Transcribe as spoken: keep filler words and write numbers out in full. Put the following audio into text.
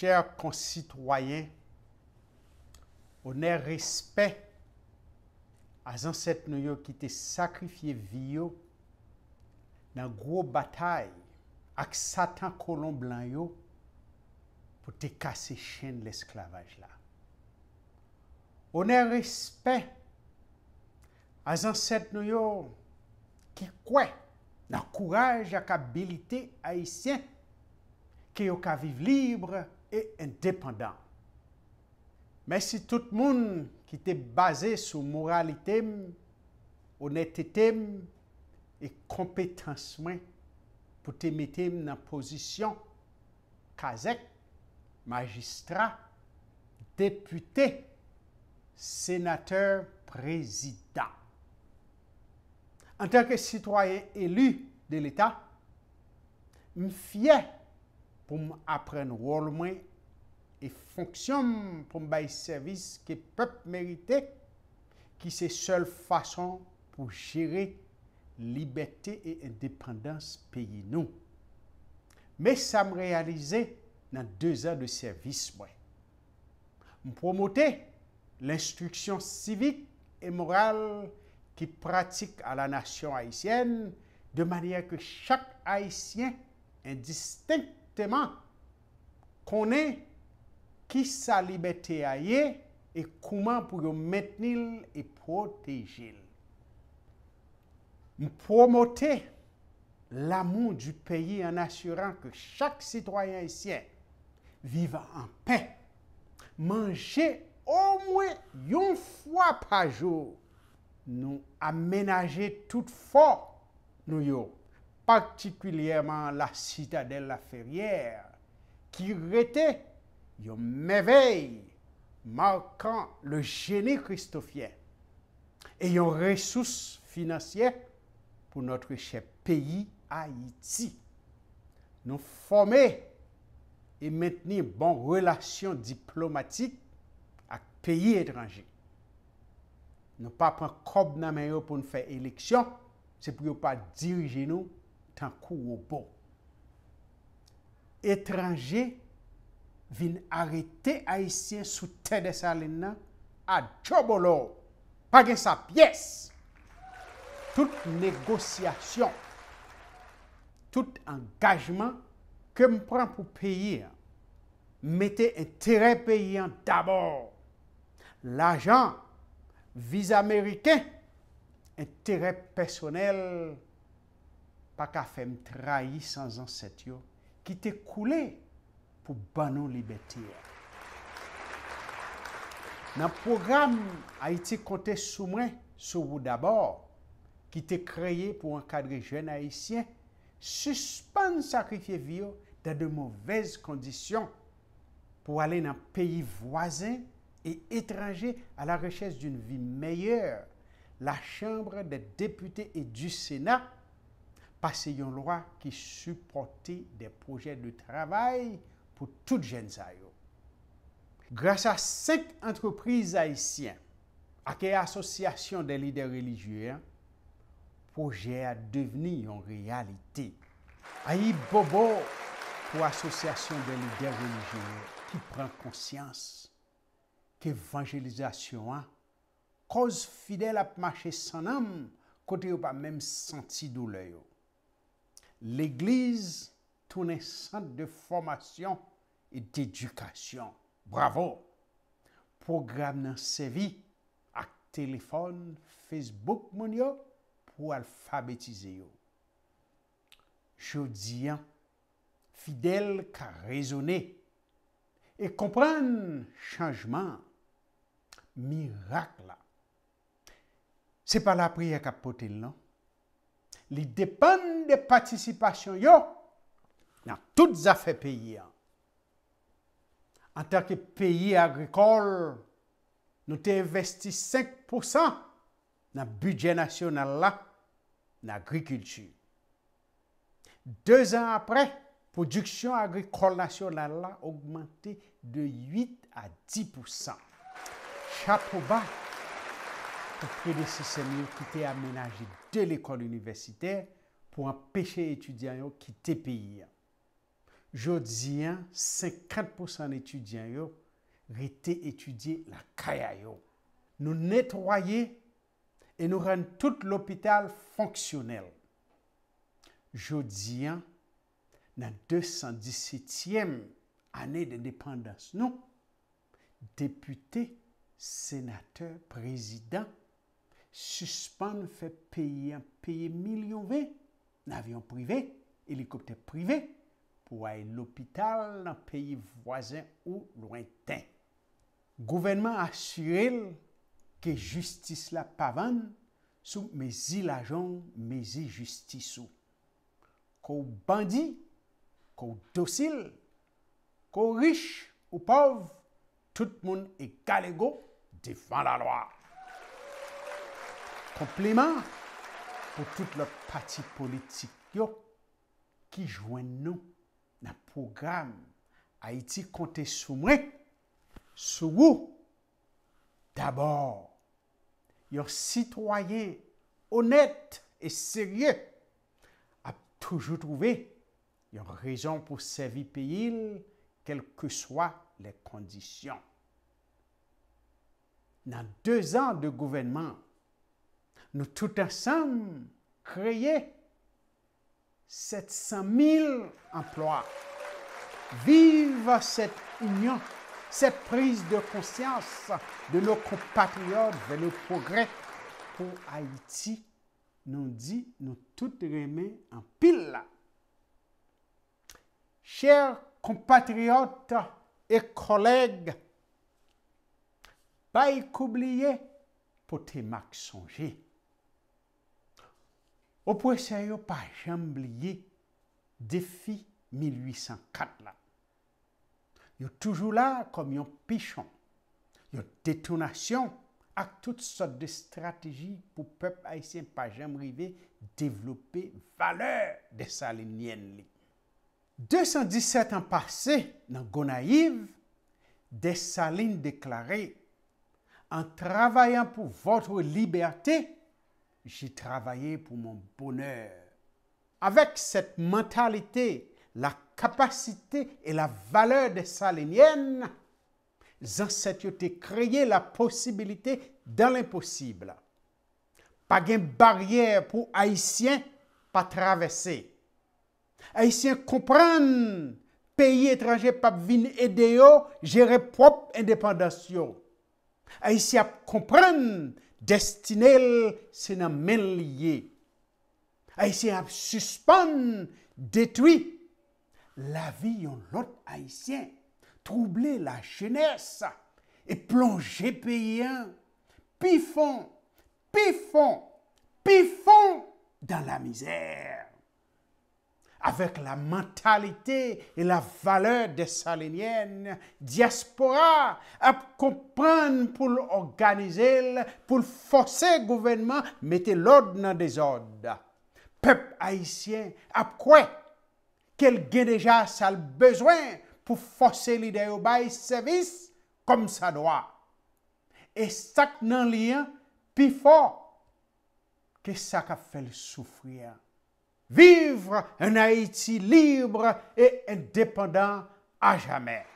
Chè konsitwayen, onè, respè a zansèt nou yo ki te sakrifye vi yo nan gwo batay ak Satan kolon blan yo pou te kase chenn lesklavaj la. Onè, respè a zansèt nou yo ki kwè nan kouraj ak abilite Ayisyen ke yo ka viv lib e endepandan. Mèsi tout moun ki te baze sou moralite m, onètete m e konpetans mwen pou te mete m nan pozisyon kazèk, majistra, depite, senatè, prezidan. Antanke sitwayen eli de Leta, m fyè pou m aprann wòl mwen e fonksyon m pou m bay sèvis ke pèp merite, ki se sèl fason pou jere libète e endepandans peyi nou. Men sa m reyalize nan dezan de sèvis mwen. M pwomote lenstriksyon sivik e moral ki pratik a la nasyon ayisyèn, de manyè ke chak Ayisyen, endistenkteman, konnen kisa libète a ye e kouman pou yo mentni l e pwoteje l. M pwomote l'amour du pays en assurant que chaque citoyen haïtien vive en paix, manje omwen yon fwa pa jou. Nou amenaje tout fò nou yo, patikilyèman la Citadelle La Ferrière, ki rete yon mèvèy, marquant le génie christophien, e yon resous finansyè pour notre cher pays Haïti. Nou fòme e mentni bon relasyon diplomatik ak peyi etranje. Nou pa pran kòb nan men yo pou n fè eleksyon, se pou yo pa dirije nou tankou wobo. Etranje vin arete Ayisyen sou tè Dèsalin nan a djobolo. Pa gen sa pyès. Tout negosyasyon, tout angajman ke m pran pou peyi an, m mete enterè peyi an dabò. Lajan, viza meriken, enterè pèsonèl pa ka fè m trayi san zansèt yo ki te koule pou ban nou libète a. Nan pwogram Ayiti Konte Sou Mwen, Sou Ou Dabò, ki te kreye pou ankadre jèn Ayisyen sispann sakrifye vi yo dans de mauvaises conditions pour aller dans pays voisins et étrangers à la recherche d'une vie meilleure, la Chambre des députés et du Sénat pase yon lwa ki sipòte de pwojè de travay pou tout jèn sa yo. Gras a senk antrepriz ayisyen ak Asosyasyon de Lidè Relijye an, pwojè a devni yon reyalite. Ayibobo pou Asosyasyon de Lidè Relijye yo ki pran konsyans ke evanjelizasyon an kòz fidèl ap mache san nanm kote yo pa menm santi doulè yo. Legliz tounen sant de fòmasyon e dedikasyon. Bravo! Pwogram nan sèvi ak telefòn, Facebook moun yo pou alfabetize yo. Jodi a, fidèl ka rezone e konprann chanjman, mirak la. Se pa lapriyè k ap pote l non. Li depann de patisipasyon yo nan tout zafè peyi a. Antanke peyi agrikòl, nou te envesti senk pousan nan bidjè nasyonal la nan agrikilti. Dezan apre, pwodiksyon agrikòl nasyonal la ogmante de uit a dis pousan. Chapo ba pou predesesè m yo ki te amenaje de lekòl inivèsitè pou anpeche etidyan yo kite peyi a. Jodi a, senkant pousan etidyan yo rete etidye lakay a yo. Nou netwaye e nou rann tout lopital fonksyonèl. Jodi a, nan de san disetyèm ane dendepandans nou, depite, senatè, prezidan sispann fè peyi a peye milyon ven nan avyon prive, elikoptè prive pou al lopital nan peyi vwazen ou lwenten. Gouvènman asire l ke jistis la pa vann sou mezi lajan w, mezi jistis ou. Ke w bandi, ke w dosil, ke w rich ou pòv, tout moun egalego devan lalwa. Konpliman pou tout lòt pati politik yo ki jwenn nou nan pwogram Ayiti konte sou mwen, sou ou. Dabò, yon sitwayen onèt e serye ap toujou twouve yon rezon pou sèvi peyi l, kèlkeswa lè kondisyon. Nan de zan de gouvènman, nou tout ansanm kreye sèt san mil anplwa. Viv cette union, cette prise de conscience de nos compatriotes vers le progrès pour Haïti. Nou di nou tout renmen anpil la. Chè konpatriyòt e kòlèg, bay kou bliye, pote mak sonje. Opresè yo pa janm bliye defi mil uit san kat la. Yo toujou la kòm yon pichon, yon detonasyon ak tout sòt de estrateji pou pèp ayisyen pa janm rive devlope valè desalinyèn li. De san disèt an pase, nan Gonayiv, Desalin deklare, en travaillant pour votre liberté, j'ai travaillé pour mon bonheur. Avec cette mentalité, la capacité et la valeur dessalinienne, zansèt yo te kreye la posibilite dans l'impossible. Pa gen baryè pou Ayisyen pa travèse. Ayisyen konprann peyi etranje p ap vin ede yo jere pwòp endepandans yo. Ayisyen ap konprann destine l se nan men l li ye. Ayisyen ap sispann detwi lavi yon lòt Ayisyen, twouble lajenès e plonje peyi a pi fon, pi fon, pi fon dans la misère. Avec la mentalité et la valeur dessalinienne, dyaspora ap konprann pou l òganize l, pou l fòse gouvènman mete lòd nan dezòd. Pèp ayisyen ap kwè ke l gen deja sa l bezwen pou fòse lidè yo bay sèvis kòmsadwa. E sa k nan li an pi fò ke sa k ap fè l soufri an. Vivre en Haïti libre et indépendant à jamais.